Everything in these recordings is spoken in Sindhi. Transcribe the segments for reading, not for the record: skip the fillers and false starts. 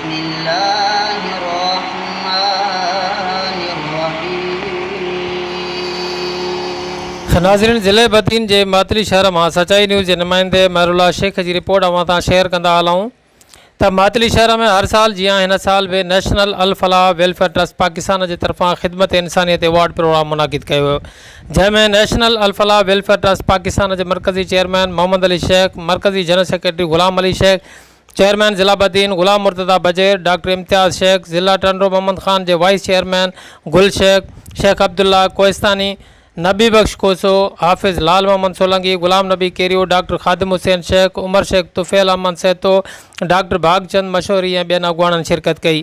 بسم الله الرحمٰن الرحيم. ناظرين ضلعي بدين جي ماتلي شهر مان سچائي نيوز جي نمائندي مهرالله شيخ جي رپورٽ اوهان سان شيئر ڪندا هلون ته ماتلي شهر ۾ هر سال جيان هن سال به national Alfalah welfare trust Pakistan جي طرفان خدمت انسانيت ايوارڊ پروگرام منعقد ڪيو ويو جنهن ۾ national Alfalah welfare trust Pakistan جي مرڪزي چيئرمين محمد علي شيخ، مرڪزي general secretary Ghulam Ali Shaikh, chairman ضلع بدين غلام مرتضيٰ بجير، ڊاڪٽر امتياز شيخ، ضلع ٽنڊو محمد خان جي وائيس چيئرمين گل شيخ، شيخ عبدالله ڪوهستاني، نبي بخش کوسو، حافظ لال محمد سولنگي، غلام نبي ڪيريو، ڊاڪٽر خادم حسين شيخ، عمر شيخ، طفيل احمد سهتو، ڊاڪٽر ڀاڳچند مشوري ۽ ٻين اڳواڻن شرڪت ڪئي.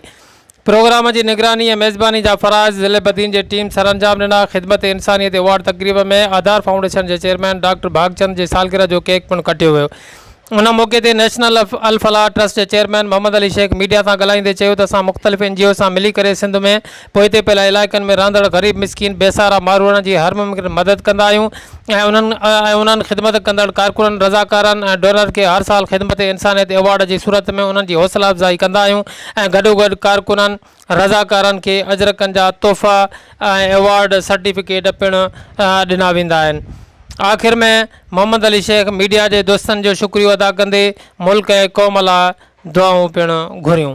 پروگرام جي نگراني ۽ ميزباني جا فرائض ضلعي بدين جي ٽيم سرانجام ڏنا. خدمت انسانيت ايوارڊ تقريب ۾ آڌار فائونڊيشن جي چيئرمين ڊاڪٽر ڀاڳچند جي سالگرهه جو ڪيڪ پڻ ڪٽيو ويو. ان موقعي تي نيشنل الفلاح ٽرسٽ جي چيئرمين محمد علي شيخ ميڊيا سان ڳالهائيندي چيو ته اسان مختلف اين جي اوز سان ملي ڪري سنڌ ۾ پوئتي پيل علائقن ۾ رهندڙ غريب مسڪين بي سهارا ماروئڙن جي هر ممڪن مدد ڪندا آهيون ۽ انهن ۽ انهن خدمت ڪندڙ ڪارڪنن رضاڪارن ۽ ڊونر کي هر سال خدمت انسانيت ايوارڊ جي صورت ۾ انهن جي حوصلا افزائي ڪندا آهيون ۽ گڏوگڏ ڪارڪنن رضاڪارن کي اجرڪن جا تحفا ۽ ايوارڊ سرٽيفڪيٽ پڻ ڏنا ويندا آهن. آخر ۾ محمد علي شيخ ميڊيا جي دوستن جو شڪريو ادا ڪندي ملڪ ۽ قوم لاء دعائون پڻ گهريون.